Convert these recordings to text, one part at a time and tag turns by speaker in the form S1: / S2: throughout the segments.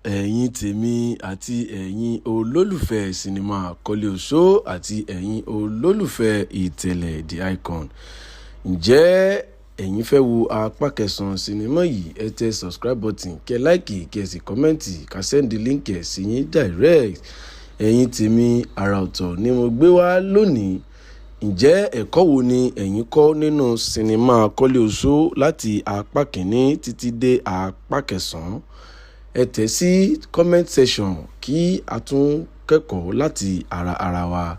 S1: Ẹ̀yin tèmi àti ẹ̀yin olólùfẹ́ sinimá Kọ́lé Oṣó àti ẹ̀yin olólùfẹ́ Ìtẹ̀lẹ̀ The Icon, ǹjẹ́ ẹ̀yin fẹ́ wo apá kẹsàn-án sinimá yìí? Ẹ tẹ subscribe button, kẹ like, kẹ sì comment, ká send link ẹ̀ sí yín direct. Ẹ̀yin tèmi, àrà ọ̀tọ̀ ni mo gbé wá lónìí. Ǹjẹ́ ẹ̀kọ́ wo ni ẹ̀yin kọ́ nínú sinimá Kọ́lé Oṣó láti apá kìíní títí dé apá kẹsàn-án? Ẹ tẹ̀ sí comment section kí a tún kẹ́kọ̀ọ́ láti ara ara wa.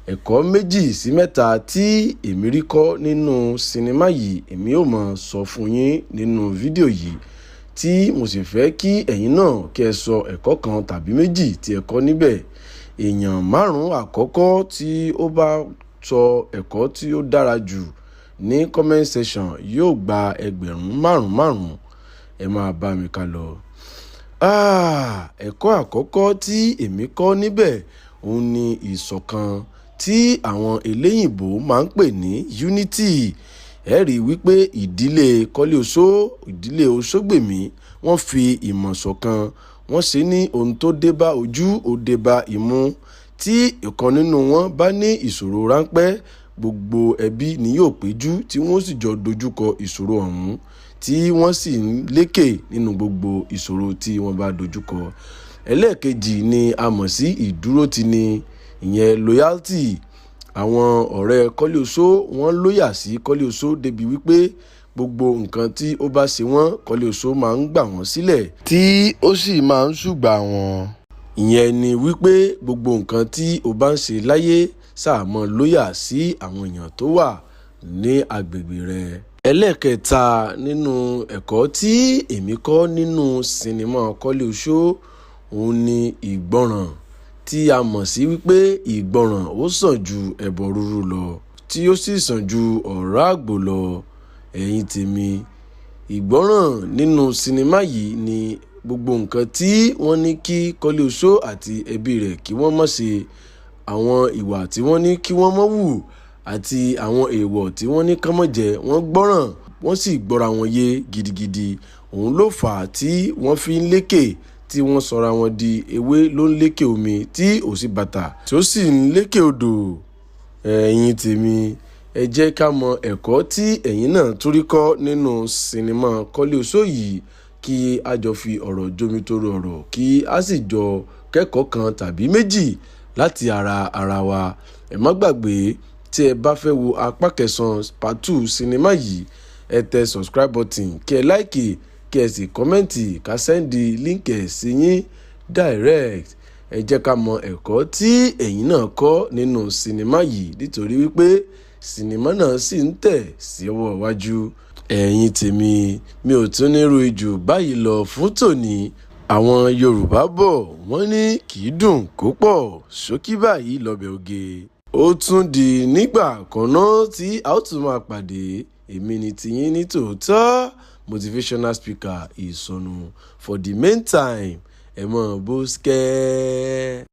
S1: Ẹ̀kọ́ méjì sí mẹ́ta tí èmi rí kọ́ nínú sinimá yìí, èmi ò mọ̀ sọ fún yín nínú fídíò yìí, tí mo sì fẹ́ kí ẹ̀yin náà kí ẹ sọ ẹ̀kọ́ kan tàbí méjì tí ẹ kọ́ níbẹ̀. Èèyàn márùn-ún àkọ́kọ́ tí ó bá sọ ẹ̀kọ́ tí ó dára jù ní comment section yóò gba ẹgbẹ̀rún márùn-ún márùn-ún. Ẹ máa bá mi ká lọ. Ẹ̀kọ́ àkọ́kọ́ tí èmi kọ́ níbẹ̀, òun ni ìṣọ̀kan tí àwọn eléyìnbó máa ń pè ní unity. Ẹ rí i wípé ìdílé Kọ́lé Oṣó, ìdílé Oṣógbèmí, wọ́n fi ìmọ̀ ṣọ̀kan. Wọ́n ṣe ní ohun tó dé bá ojú, ó dé bá imú. Tí ìkan nínú wọn bá ní ìṣòro ráńpẹ́, gbogbo ẹbí ni yóò péjú, tí wọ́n sì jọ dojúkọ ìṣòro ọ̀hún, tí wọ́n sì ń lékè nínú gbogbo ìṣòro tí wọ́n bá dojúkọ. Ẹlẹ́ẹ̀kejì ni a mọ̀ sí ìdúrótini, ìyẹn loyalty. Àwọn ọ̀rẹ́ Kọ́lé Oṣó, wọ́n loyal sí Kọ́lé Oṣó débi wípé gbogbo nǹkan tí ó bá ṣe wọ́n, Kọ́lé Oṣó máa ń gbà wọ́n sílẹ̀, tí ó sì máa ń ṣùgbà wọn. Ìyẹn ni wípé gbogbo nǹkan tí o bá ń ṣe láyé, ṣáà mọ́ loyal sí àwọn èèyàn tó wà ní agbègbè rẹ. Ẹlẹ́ẹ̀kẹta nínú ẹ̀kọ́ tí èmi kọ́ nínú sinimá Kọ́lé Oṣó, òun ni ìgbọràn, tí a mọ̀ sí wípé ìgbọràn ó sàn ju ẹbọ rúrú lọ, tí ó sì sàn ju ọ̀rá àgbò lọ. Ẹ̀yin tèmi, ìgbọràn nínú sinimá yìí ni gbogbo nǹkan tí wọ́n ní kí Kọ́lé Oṣó àti ẹbí rẹ̀ kí wọ́n má ṣe, àwọn ìwà tí wọ́n ní kí wọ́n má wù àti àwọn èèwọ̀ tí wọ́n ní kán má jẹ, wọ́n gbọ́ràn, wọ́n sì gbọ́ra wọn yé gidigidi. Òun ló fà á tí wọ́n fi ń lékè, tí wọ́n sọra wọn di ewé ló ń lékè omi, tí òsínbàtà tí ó sì ń lékè odò. Ẹ̀yin tèmi, ẹ jẹ́ ká mọ ẹ̀kọ́ tí ẹ̀yin náà tún rí kọ́ nínú sinimá Kọ́lé Oṣó yìí, kí a jọ fi ọ̀rọ̀ jomitoro ọ̀rọ̀, kí a sì jọ kẹ́kọ̀ọ́ kan tàbí méjì láti ara ara wa. Ẹ má gbàgbé, tí ẹ bá fẹ́ wo apá kẹsàn-án, part two sinimá yìí, ẹ tẹ subscribe button, kí ẹ like, kí ẹ sì comment, ká send link ẹ̀ sí yín direct. Ẹ jẹ́ ká mọ ẹ̀kọ́ tí ẹ̀yin náà kọ́ nínú sinimá yìí, nítorí wípé sinimá náà sì ń tẹ̀ sí ọwọ́ iwájú. Ẹ̀yin tèmi, mi ò tún ní ru ìjù báyìí lọ fún tòní. Àwọn Yorùbá bọ̀, wọ́n ní kì í dùn kó pọ̀, ṣókí báyìí lọ́bẹ̀ oge. Ó tún di nígbà kan náà tí a ó tún máa pàdé. Èmi ni tiyín ní tòótọ́, motivational speaker Ìsọnù. For the meantime, ẹ mọ̀ bó skẹ́.